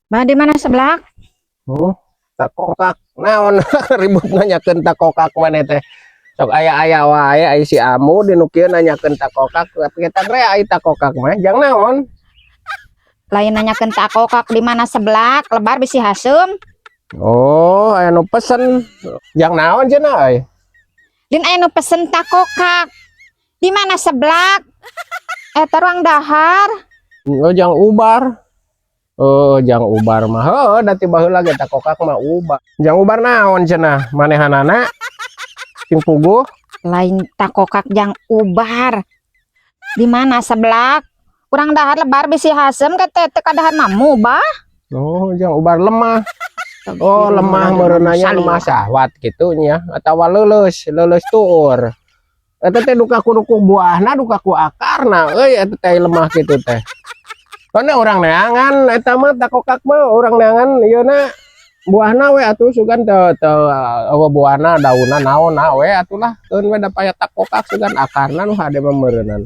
Bah, di mana seblak? Oh, takokak naon ribut nanyakeun takokak maneh teh. Sok aya-aya wae ai si Amu di nu kieu nanyakeun takokak, tapi kita re ai takokak mah jang naon? Lain nanyakeun takokak, di mana seblak, lebar bisi haseum. Oh, aya nu pesen. Jang naon cenah euy? Lain aya nu pesen takokak. Di mana seblak? Eta ruang dahar. Oh, jang ubar. Oh, jang ubar mah. Heuh, da ti baheula ge takokak mah ubar. Jang ubar naon cenah manehanana? Sing puguh. Lain takokak jang ubar. Di mana seblak? Urang dahar lebar bisi haseum ke teh teu kadahar mah mubah. Oh, jang ubar lemah. Oh, lemah meureunanya lemah syahwat kitu nya atawa leuleus, leuleus tuur. Eta teh duka kudu ku buahna, duka ku akarna euy, eta teh lemah kitu teh. Karena urang neangan eta mah takokak mah urang neangan ieu na buahna we atuh, sugan teu teu euweuh buahna, daunna, naonna we atuh lah, keun we da paya takokak, sugan akarna nu hade mah meureunan.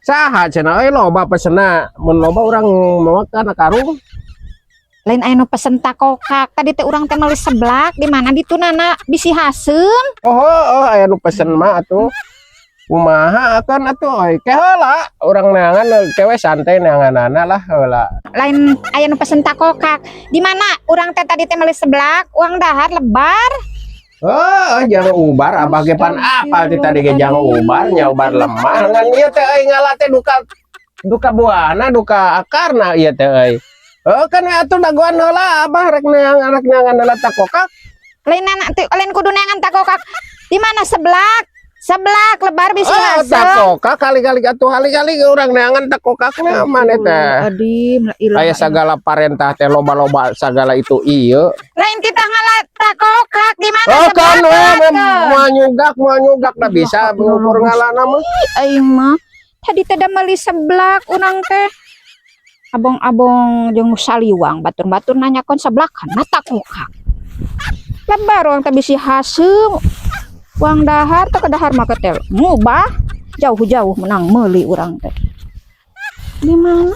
Saha cenah euy, loba pesenna? Mun loba urang mawa kana karung. Lain aya nu pesen takokak. Tadi teh urang teh meuli seblak, di mana ditunana bisi haseum. Oh, aya nu pesen mah atuh. Kumaha akan atuh euy, ke heula urang neangan kewe, santai neanganana lah heula. Lain aya nu pesen takokak. Di mana urang teh tadi teh meuli seblak, urang dahar lebar. Oh, jang ubar, abah ge pan apal ti tadi ge jang ubar nya, ubar lemah. Ngan ieu teh euy, ngala teh duka duka buahna, duka akarna ieu teh euy. Oh, kan we atuh dagoan heula, abah rek neangan, rek neangan heula takokak. Lain anak teh lain kudu neangan takokak. Di mana seblak? Seblak lebar bisi Oh, haseum. Takokak kali-kali atuh, kali-kali urang neangan takokakna maneh teh. Adim, la ilaha. Aya sagala parentah teh loba-loba sagala itu ieu. Lain kita ngala takokak di mana Oh, kan we seblak? Moal nyugak, moal nyugak da bisa ngukur ngalana mah. Aing mah tadi teh da meuli seblak urang teh. Abong-abong jeung nu saliwang, batur-batur nanyakeun seblak kana takokak. Lebar urang teh bisi haseum. Urang dahar teh dahar mah teh mubah, jauh-jauh menang meuli urang teh. Di mana?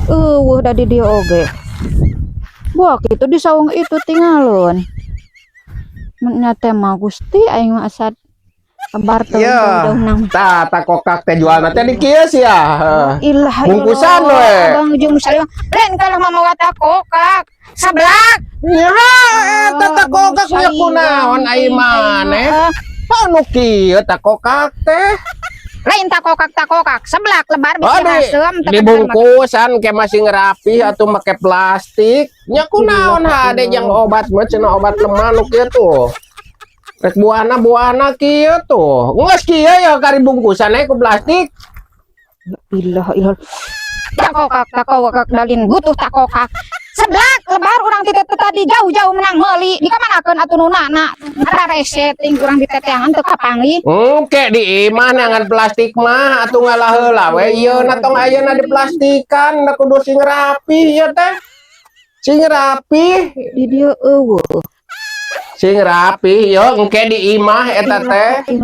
Euweuh da di dieu oge. Buah kitu di saung itu tinggalun. Mun nya teh mah Gusti aing mah asa lebar teh Iya. jauh-jauh nang. Tah, takokak teh jualna teh di kieu sia. Ilah. Bungkusan we. Abang jeung nu saliwang. Lain kalau mah mawa takokak. Seblak. Ya, eta takokak nya kunaon ai maneh? Anu kieu takokak teh. Lain takokak takokak. Seblak lebar Oh, bisi di, haseum. dibungkusan ke masih ngerapih atau make plastik. Nya kunaon hade jang obat mah cenah, obat lemah nu kieu tuh. Rek buahna, buahna kieu tuh. Geus kieu ya kari bungkusan ku plastik. Ilah ilah. Takokak takokak dalin butuh takokak. Seblak lebar urang ti teh tadi jauh-jauh menang meuli. Di kamanakeun atuh nu nana? Rarese ting urang di teteangan teu kapanggih. Engke di imah neangan plastik mah atuh, ngalah heula we ieu na, tong ayeuna diplastikan da kudu sing rapi ieu teh. Sing rapi, Di dieu euweuh. Sing rapi yo, engke di imah eta teh.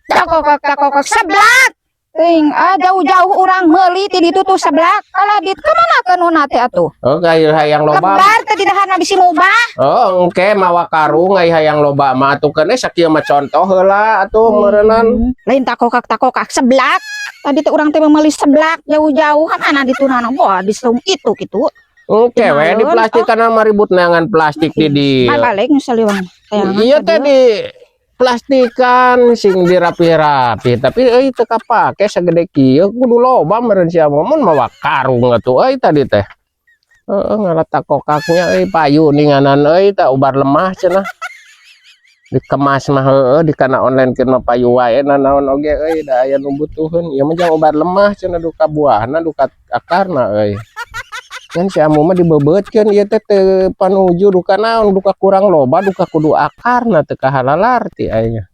Takokak takokak seblak. Ting ah, jauh-jauh urang meuli ti ditu tuh seblak. Kalah dit kamanakeun nu teh atuh? Oh, kayak hayang loba. Lebar teh di daharna bisi mubah. Oh, engke mawa karung ai hayang loba mah atuh, keun sakieu mah contoh heula atuh meureunnan. Lain takokak takokak seblak. Tadi teh urang teh meuli seblak jauh-jauh, ka mana ditunana? Wah, di saung itu kitu. Engke we di Kunaon, plastik karena maribut neangan plastik di dieu. Balik nu saliwang. Tayangan Iya ka teh dieu. Di plastikan sing dirapi-rapi, tapi euy teu kapake sagede kieu, kudu loba meureun sia mun mawa karung atuh euy tadi teh. Heeh, ngala takokaknya euy, payu ninganan euy, tah ubar lemah cenah. Dikemas mah heueuh, di kana online keun mah payu wae nanaon oge euy, da aya nu butuheun. Ieu mah jang ubar lemah cenah, duka buahna, duka akarna euy. Kan si amu mah dibeubeutkeun ieu teh teu panuju duka naon, duka kurang loba, duka kudu akarna, teu kahalalarti aing.